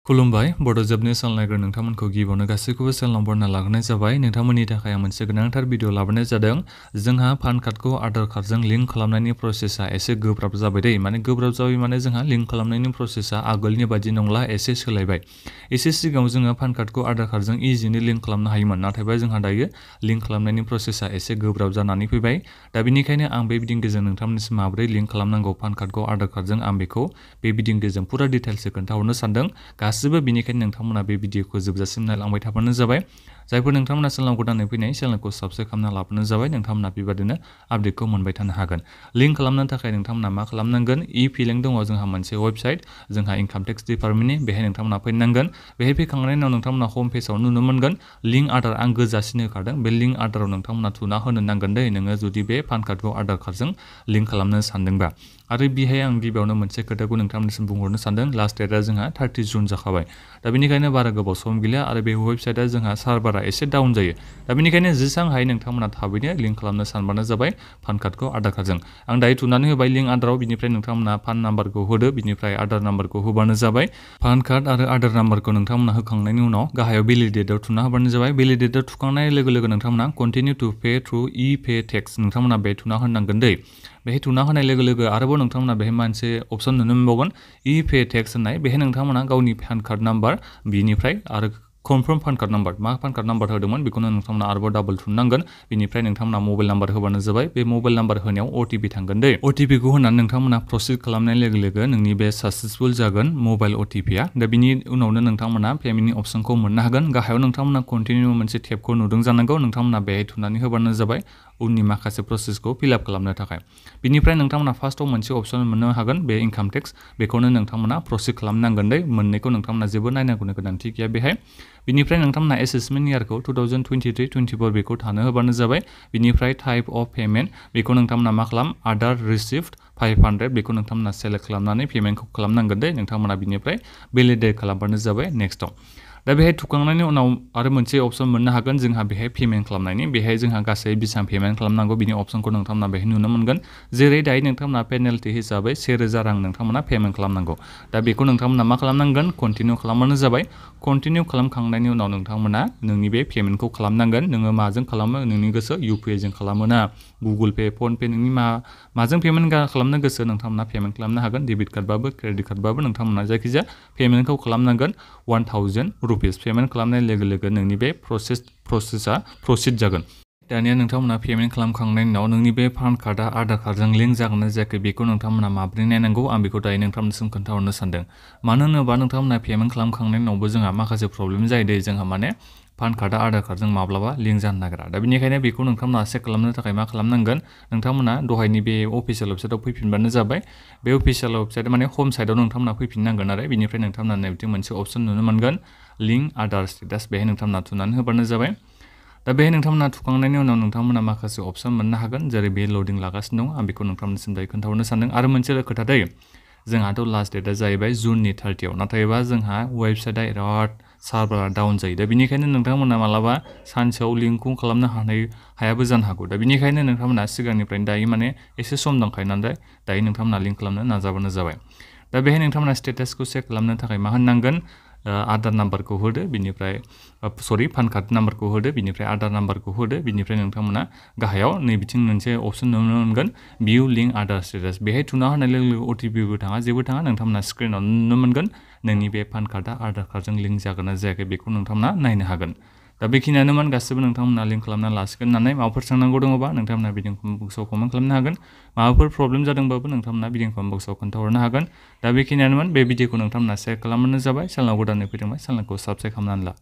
खुलुमबाय बड' जबनि सालनायग्रा नोंथांमोनखौ गिबियावनो गासैखौबो सेल नम्बरना लाग्रोनाय जाबाय। नोंथांमोननि थाखाय आं मोनसे गोनांथार भिडिअ लाबोनाय जादों। जोंहा पान कार्डखौ आधार कार्डजों लिंक खालामनायनि प्रसेसा एसे गोब्राब जाबाय दै। माने गोब्राब जाबाय माने जोंहा लिंक खालामनायनि प्रसेसा आगोलनि बायदि नंला, एसे सोलायबाय। एसे सिगाङाव जोङो पान कार्डखौ आधार कार्डजों इजिनो लिंक खालामनो हायोमोन, नाथायबा जोंहा दायो लिंक खालामनायनि प्रसेसा एसे गोब्राब जानानै फैबाय। दा बेनिखायनो आं बे भिडिअनि गेजेरजों नोंथांमोननिसिम माबोरै लिंक खालामनांगौ पान कार्डखौ आधार कार्डजों आं बेखौ बे भिडिअनि गेजेरजों पुरा डिटेल्सै खोन्थाहरनो सानदों। गासिबो बेनिखायनो नोंथांमोना बे भिडिअखौ जोबजासिम नायलांबाय थाबानो जाबाय। जायफोर नोंथांमोना चेनेलाव गोदानै फैनाय चेनेलखौ साबस्क्राइब खालामना लाबानो जाबाय। नोंथांमोना बेबादिनो आपडेटखौ मोनबाय थानो हागोन। लिंक खालामनो थाखाय नोंथांमोना मा खालामनांगोन, फिलिं दङ जोंहा मोनसे वेबसाइट, जोंहा इनकाम टेक्स डिपार्टमेन्टनि, बेहाय नोंथांमोना फैनांगोन। बेहाय फैखांनायनि उनाव नोंथांमोना होम पेजाव नुनो मोनगोन लिंक आधार, आं गोजासिन होखादों। बे लिंक आधाराव नोंथांमोना थुना होनो नांगोन दै, नोङो जुदि बे पान कार्डखौ आधार कार्डजों लिंक खालामनो सानदोंबा। आरो बेहाय आं गिबियावनो मोनसे खोथाखौ नोंथांमोननिसिम बुंहरनो सानदों, लास्ट डेटआ जोंहा 30 जुन जाखाबाय। दा बेनिखायनो बारा गोबाव सम गैला आरो बे वेबसाइटआ जोंहा सार्भारा एसे डाउन जायो। दा बेनिखायनो जेसां हायो नोंथांमोना थाबैनो लिंक खालामनो सानबानो जाबाय पान कार्डखौ आधार कार्डजों। आं दायो थुनानै होबाय लिंक आधाराव, बिनिफ्राय नोंथांमोना पान नाम्बारखौ होदो, बिनिफ्राय आधार नाम्बारखौ होबानो जाबाय। पान कार्ड आरो आधार नाम्बारखौ नोंथांमोना होखांनायनि उनाव गाहायाव भेलिडेटआव थुना होबानो जाबाय। भेलिडेटआव थुखांनाय लोगो लोगो नोंथांमोना continue to pay through pay tax नोंथांमोना बे थुना होनांगोन दै। बेहाय थुना होनाय लोगो लोगो आरोबाव नोंथांमोना बेहाय मोनसे अपसन नुनो मोनबावगोन, पे टेक्स होननाय। बेहाय नोंथांमोना गावनि पान कार्ड नाम्बार, बिनिफ्राय आरो कनफार्म पान कार्ड नाम्बार, मा पान कार्ड नाम्बार होदोंमोन बेखौनो नोंथांमोना आरोबाव डाबल थुननांगोन। बिनिफ्राय नोंथांमोना मबाइल नाम्बार होबानो जाबाय। बे मबाइल नाम्बार होनायाव अटिपि थांगोन दै। अटिपिखौ होनानै नोंथांमोना प्रसिड खालामनाय लोगो लोगो नोंनि बे साक्सेसफुल जागोन मबाइल अटिपिआ। दा बिनि उनावनो नोंथांमोना पेमेन्टनि अपसनखौ मोननो हागोन। गाहायाव नोंथांमोना कन्टिनिउ मोनसे टेबखौ नुदों जानांगौ, नोंथांमोना बेहाय थुनानै होबानो जाबाय उननि माखासे प्रसेसखौ फिलआप खालामनो थाखाय। बिनिफ्राय नोंथांमोना फार्स्टआव मोनसे अपसन मोननो हागोन, बे इनकाम टेक्स, बेखौनो नोंथांमोना प्रसिड खालामनांगोन दै। मोननैखौ नोंथांमोना जेबो नायनांगौनि गोनांथि गैया बेहाय। बिनिफ्राय नोंथांमोना एसेसमेन्ट इयारखौ 2023-24 बेखौ थानो होबानो जाबाय। बिनिफ्राय टाइप अफ पेमेन्ट, बेखौ नोंथांमोना मा खालाम, आधार रिसिप्ट 500, बेखौ नोंथांमोना सेलेक्ट खालामनानै पेमेन्टखौ खालामनांगोन दै। नोंथांमोना बिनिफ्राय भेलिडेट खालामबानो जाबाय नेक्स्टआव। दा बेहाय थुखांनायनि उनाव आरो मोनसे अपसन मोननो हागोन जोंहा बेहाय पेमेन्ट खालामनायनि। बेहाय जोंहा गासै बेसेबां पेमेन्ट खालामनांगौ बिनि अपसनखौ नोंथांमोना बेहाय नुनो मोनगोन। जेरै दायो नोंथांमोना पेनाल्टि हिसाबै 1000 रां नोंथांमोना पेमेन्ट खालामनांगौ। दा बेखौ नोंथांमोना मा खालामनांगोन, कन्टिनिउ खालामबानो जाबाय। कन्टिनिउ खालामखांनायनि उनाव नोंथांमोना नोंनि बे पेमेन्टखौ खालामनांगोन। नोङो माजों खालामो नोंनि गोसो, इउपिआइजों खालामो ना गुगोल पे, फन पे, नोंनि माजों पेमेन्ट खालामनो गोसो नोंथांमोना पेमेन्ट खालामनो हागोन। डेबिट कार्डबाबो क्रेडिट कार्डबाबो नोंथांमोना जायखिजाया पेमेन्टखौ खालामनांगोन। 1000 रुपिस पेमेन्ट खालामनाय लोगो लोगो नोंनि बे प्रसेसा प्रसिड जागोन। दानिया नोंथांमोना पेमेन्ट खालामखांनायनि उनाव नोंनि बे पान कार्डआ आधार कार्डजों लिंक जागोन ना जायाखै बेखौ नोंथांमोना माबोरै नायनांगौ, आं बेखौ दायो नोंथांमोननिसिम खोन्थाहरनो सानदों। मानो होनोबा नोंथांमोना पेमेन्ट खालामखांनायनि उनावबो जोंहा माखासे प्रब्लेम जायो दै। जोंहा माने पान कार्डआ आधार कार्डजों माब्लाबा लिंक जानो नागिरा। दा बेनिखायनो बेखौ नोंथांमोना चेक खालामनो थाखाय मा खालामनांगोन, नोंथांमोना दहायनि बे अफिसियेल वेबसाइटआव फैफिनबानो जाबाय। बे अफिसियेल वेबसाइट माने हम साइडआव नोंथांमोना फैफिननांगोन आरो बिनिफ्राय नोंथांमोना नैबिथिं मोनसे अपसन नुनो मोनगोन, लिंक आधार स्टेटास, बेहाय नोंथांमोना थुनानै होबानो जाबाय। दा बेहाय नोंथांमोना थुखांनायनि उनाव नोंथांमोना माखासे अपसन मोननो हागोन, जेरै बे लडिं लागासिनो दं। आं बेखौ नोंथांमोननिसिम दायो खोन्थाहरनो सानदों। आरो मोनसे खोथा दै, जोंहाथ' लास्ट डेटआ जाहैबाय जुननि 30आव, नाथायबा जोंहा वेबसाइटआ बिराद सार्भारा डाउन जायो। दा बेनिखायनो नोंथांमोना मालाबा सानसेयाव लिंकखौ खालामनो हायाबो जानो हागौ। दा बेनिखायनो नोंथांमोना सिगांनिफ्रायनो दायो माने एसे सम दंखायो नालाय दायो नोंथांमोना लिंक खालामनो नाजाबानो जाबाय। दा बेहाय नोंथांमोना स्टेटासखौ चेक खालामनो थाखाय मा होननांगोन, आधार नाम्बारखौ होदो, बिनिफ्राय पान कार्ड नाम्बारखौ होदो, बिनिफ्राय आधार नाम्बारखौ होदो, बिनिफ्राय नोंथांमोना गाहायाव नैबिथिं मोनसे अपसन नुनो मोनगोन, भिउ लिंक आधार स्टेटास। बेहाय थुना होनाय लोगो लोगो अटिपिबो थाङा, जेबो थाङा। नोंथांमोना स्क्रिनाव नुनो मोनगोन नोंनि बे पान कार्डआ आधार कार्डजों लिंक जागोन ना जायाखै बेखौ नोंथांमोना नायनो हागोन। दा बेखिनियानोमोन गासिबो, नोंथांमोना लिंक खालामना लासिगोन होननानै। माबाफोर सोंनांगौ दङबा नोंथांमोना भिडिअ कमेन्ट बक्सआव कमेन्ट खालामनो हागोन। माबाफोर प्रब्लेम जादोंबाबो नोंथांमोना भिडिअ कमेन्ट बक्सआव खोन्थाहरनो हागोन। दा बेखिनियानोमोन, बे भिडिअखौ नोंथांमोना शेयार खालामबानो जाबाय। चेनेलाव गोदानै फैदोंबा चेनेलखौ साबस्क्राइब खालामनानै ला।